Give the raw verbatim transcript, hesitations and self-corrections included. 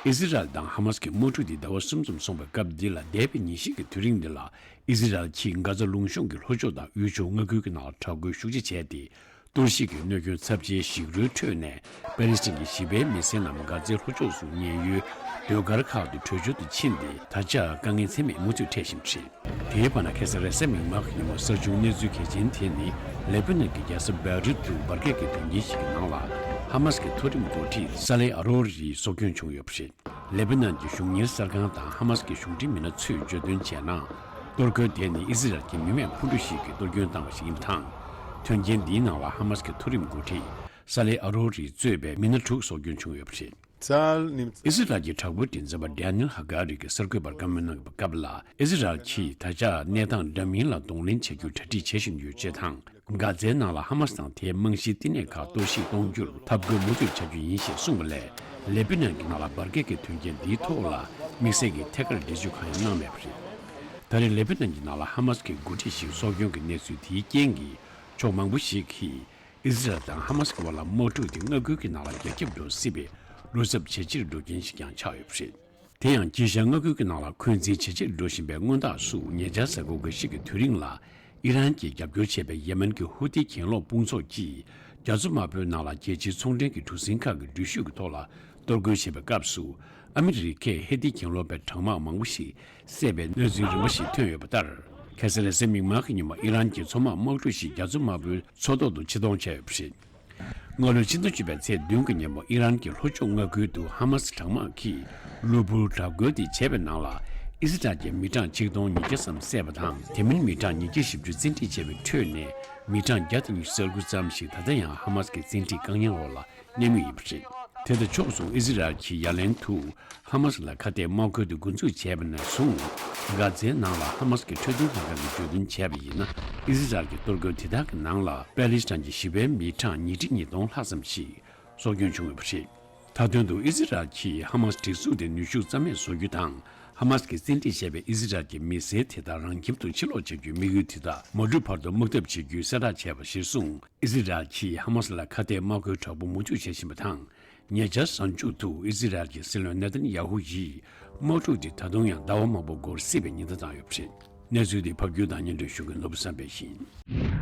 ཨི་ཟི་རལ་དང་ཧ་མ་སི་ཀྱི་དམག་འཁྲུག་འདི་ཟླ་བ་གསུམ་ཙམ་སོང་བའི་སྐབས་འདི་ལ། འདས་པའི་ཉིན་ཤས་ཀྱི་དུས་རིང་འདི་ལ་ཨི་ཟི་རལ་གྱིས་གྷ་ཛ་ལུང་གཤོང་གི་ལྷོ་ཕྱོགས་དང་དབུས་ཕྱོགས་མངའ་ཁུལ་གྱི་ནང་ལ་དྲག་རྒོལ་ཤུགས་ཆེ་བྱས་ཏེ། གཏོར་བཤིག་གི་གནོད་སྐྱོན་ཚབས་ཆེའི་ཞིག་རོའི་ཁྲོད་ནས་པེ་ལི་སི་ཐན་གྱི་ཞི་བའི་མི་སེར་རྣམས་གྷ་ཛའི་ལྷོ་ཕྱོགས་སུ་ཉེན་གཡོལ་ཟློས་གར་ཁག་ཏུ་བྲོས་བྱོལ་དུ་ཕྱིན་ཏེ། ད་ཆ་དཀའ་ངལ་ཚད་མེད་མུ་མཐུད་འཕྲད་བཞིན་པ་རེད། དེའི་བར་ན་ཁ་སང་རེས་གཟའ་མིག་དམར་གྱི་ཉིན་མོ་གསར་བྱུང་གནས་ཚུལ་གལ་ཆེན་དེ་ནི། ལེ་པི་ནན་གྱི་རྒྱལ་ས་བེ་རུད་དུ་འབར་གས་ཀྱི་དོན་རྐྱེན་ཞིག་གི་ནང་ལ་ཧ་མ་སི་ཀྱི་མཐོ་རིམ་འགོ་ཁྲིད་ས་ལེ་ཨ་རོ་རིའི་སྲོག་སྐྱོན་བྱུང་ཡོད་པ་རེད། ལེ་པི་ནན་གྱི་གཞུང་གཉེར་གསར་ཁང་དང་ཧ་མ་སི་ཀྱི་གཞུང་འབྲེལ་མི་སྣ་ཚོས་བརྗོད་དོན་བྱས་ན། གཏོར་རྒོལ་དེ་ནི་ཨི་ཟི་རལ་གྱི་མི་མེད་འཕུར་གྲུ་ཞིག་གིས་གཏོར་སྐྱོན་བཏང་བ་ཞིག་ཡིན་པ་དང་། དོན་རྐྱེན་འདིའི་ནང་ལ་ཧ་མ་སི་ཀྱི་མཐོ་རིམ་འགོ་ཁྲིད་ས་ལེ་ཨ་རོ་རི་གཙོས་པའི་མི་སྣ་དྲུག་སྲོག་སྐྱོན་བྱུང་ཡོད་པ་རེད། ཨི་ཟི་རལ་གྱི་དྲག་པོའི་མགྲིན་ཚབ་པ་ཌེ་ནིལ་ཧ་ག་རི་གིས་གསར་འགོད་པར་བཀའ་མོལ་གནང་བའི་སྐབས་ལ། ཨི་ཟི་རལ་གྱིས་ད་ཆ་གནས་སྟངས་འདྲ་མིན་ལ་གདོང་ལེན་བྱ་རྒྱུར་གྲ་སྒྲིག་བྱེད་བཞིན་ཡོད་ཅེས་དང་། གྷ་ཛའི་ནང་ལ་ཧ་མ་སི་དང་དེའི་རྨང་གཞིའི་བསྟི་གནས་ཁག་གཏོར་བཤིག་གཏོང་རྒྱུར་འཐབ་རྒོལ་མུ་མཐུད་བྱ་རྒྱུ་ཡིན་ཞེས་གསུངས་པ་ལས། ལེ་པི་ནན་གྱི་ནང་ལ་འབར་གས་ཀྱི་དོན་རྐྱེན་འདིའི་ཐོག་ལ་དམིགས་བསལ་གྱི་ཐད་ཀར་འགྲེལ་བརྗོད་གང་ཡང་གནང་མེད་པ་རེད། ད་རེས་ལེ་པི་ནན་གྱི་ནང་ལ་ཧ་མ་སི་ཀྱི་འགོ་ཁྲིད་ཞིག་སྲོག་སྐྱོན་གྱི་གནས་ཚུལ་དེའི་རྐྱེན་གྱིས། ཕྱོགས་མང་པོ་ཞིག་གིས་ཨི་ཟི་རལ་དང་ཧ་མ་སི་བར་ལ་དམག་འཁྲུག་དེ་མངའ་ཁུལ་གྱི་ནང་ལ་རྒྱ་ཁྱབ་འགྲོ་སྲིད་པའི་བློ་འཚབ་ཇེ་ཆེར་འགྲོ་རྐྱེན་ཞིག་ཀྱང་ཆགས་ཡོད་པ་རེད། དེ་ཡང་དཀྱིལ་ཤར་མངའ་ཁུལ་གྱི་ནང་ལ་འཁོན་འཛིན་ཇེ་ཆེར་འགྲོ་བཞིན་པའི་སྔོན་རྟགས་སུ། ཉེ་ཆར་གཟའ་འཁོར་འགའ་ཤས་ཀྱི་དུས་རིང་ལ། ཨི་རན་གྱིས་རྒྱབ་སྐྱོར་བྱས་པའི་ཡེ་མེན་གྱི་ཧུ་ཐི་གྱེན་ལོག་དཔུང་ཚོགས་ཀྱིས། རྒྱ་མཚོ་དམར་པོའི་ནང་ལ་རྒྱལ་སྤྱིའི་ཚོང་འབྲེལ་གྱི་གྲུ་གཟིངས་ཁག་གི་འགྲུལ་བཞུད་ཀྱི་ཐོག་ལ་གཏོར་རྒོལ་བྱེད་པའི་སྐབས་སུ། ཨ་མི་རི་ཀས་ཧི་ཐི་གྱེན་ལོག་པའི་གྲང་དམག་མང་པོ་ཞིག་བསད་པའི་གནས་ཚུལ་རིམ་པ་ཞིག་ཐོན་ཡོད་པ་ལྟར། ཁ་སང་རེས་གཟའ་མིག་དམར་གྱི་ཉིན་མོ་ཨི་རན་གྱི་མཚོ་དམག་དམག་གྲུ་ཞིག་རྒྱ་མཚོ་དམར་པོའི་མཚོ་ཐོག་ཏུ་ཕྱིར་གཏོང་བྱས་ཡོད་པ་རེད། སྔ་ལོའི་ཕྱི་ཟླ་བཅུ་པའི་ཚེས་བདུན་གྱི་ཉིན་མོ་ཨི་རན་གྱི་ལྷོ་ཕྱོགས་མངའ་ཁུལ་དུ་ཧ་མ་སི་གྲང་དམག་གིས་གློ་བུར་དྲག་རྒོལ་དེ་བྱས་པའི་ནང་ལ། ཨི་སི་ཊལ་གྱི་མི་གྲངས་ཆིག་སྟོང་ཉིས་བརྒྱ་ཙམ་བསད་པ་དང་། དེ་མིན་མི་གྲངས་ཉིས་བརྒྱ་བཞི་བཅུ་བཙན་ཁྲིད་བྱས་པའི་ཁྲོད་ནས། མི་གྲངས་བརྒྱ་དང་ཉི་ཤུ་རྩ་དགུ་ཙམ་ཞིག་ད་ལྟ་ཡང་ཧ་མ་སི་གི་བཙན་ཁྲིད་བཀག་ཉར་འོག་ལ་གནས་མུས་ཡིན་པ་རེད། དེ་དང་ཕྱོགས་མཚུངས་ཨི་སི་རལ་གྱིས་ཡ་ལན་དུ་ཧ་མ་སི་ལ་ཁ་གཏད་དམག་ཁུལ་དུ་འགོ་འཛུགས་བྱས་པ་ནས་བཟུང་། གྷ་ཛའི་ནང་ལ་ཧ་མ་སི་གི་འཕྲོད་བསྟེན་ལྷན་ཁང་གིས་བརྗོད་དོན་བྱས་པ་ཡིན་ན། ཨི་སི་རལ་གྱི་གཏོར་རྒོལ་དེ་དག་གི་ནང་ལ་པེ་ལི་སི་ཐན་གྱི་ཞི་བའི་མི་གྲངས་ཉིས་ཁྲི་ཉིས་སྟོང་ལྷག་ཙམ་ཞིག་སྲོག་སྐྱོན་བྱུང་ཡོད་པ་རེད། མཐའ་དོན་དུ་ཨི་སི་རལ་གྱིས་ཧ་མ་སི་སྒྲིག་འཛུགས་དེ་ནུས་ཤུགས་རྩ་མེད་བཟོ་རྒྱུ་དང་། ཧ་མ་སི་གིས་བཙན་ཁྲིད་བྱས་པའི་ཨི་སི་རལ་གྱི་མི་སེར་དེ་དག་རང་ཁྱིམ་དུ་ཕྱིར་ལོག་བྱ་རྒྱུའི་དམིགས་ཡུལ་དེ་དག་མ་འགྲུབ་བར་དུ་དམག་འཐབ་བྱེད་རྒྱུའི་གསལ་བསྒྲགས་བྱས་པ་གཞིར་བཟུང་། ཨི་སི་རལ་གྱིས་ཧ་མ་སི་ལ་ཁ་གཏད་དམག་རྒོལ་དྲག་པོ་མུ་མཐུད་བྱེད་བཞིན་པ་དང་། ཉེ་ཆར་གཟའ་མཇུག་ཏུ་ཨི་སི་རལ་གྱི་སྲིད་བློན་ནེ་ཐན་ཡ་ཧུ་ཡིས་དམག་འཁྲུག་དེ་ད་དུང་ཡང་ཟླ་བ་མང་པོ་འགོར་སྲིད་པའི་ཉེན་བརྡ་བཏང་ཡོད་པ་རེད། གནས་ཚུལ་འདི་ཕབ་སྒྱུར་དང་སྙན་སྒྲོན་ཞུ་མཁན་ནོར་བུ་བསམ་འཕེལ་ཡིན།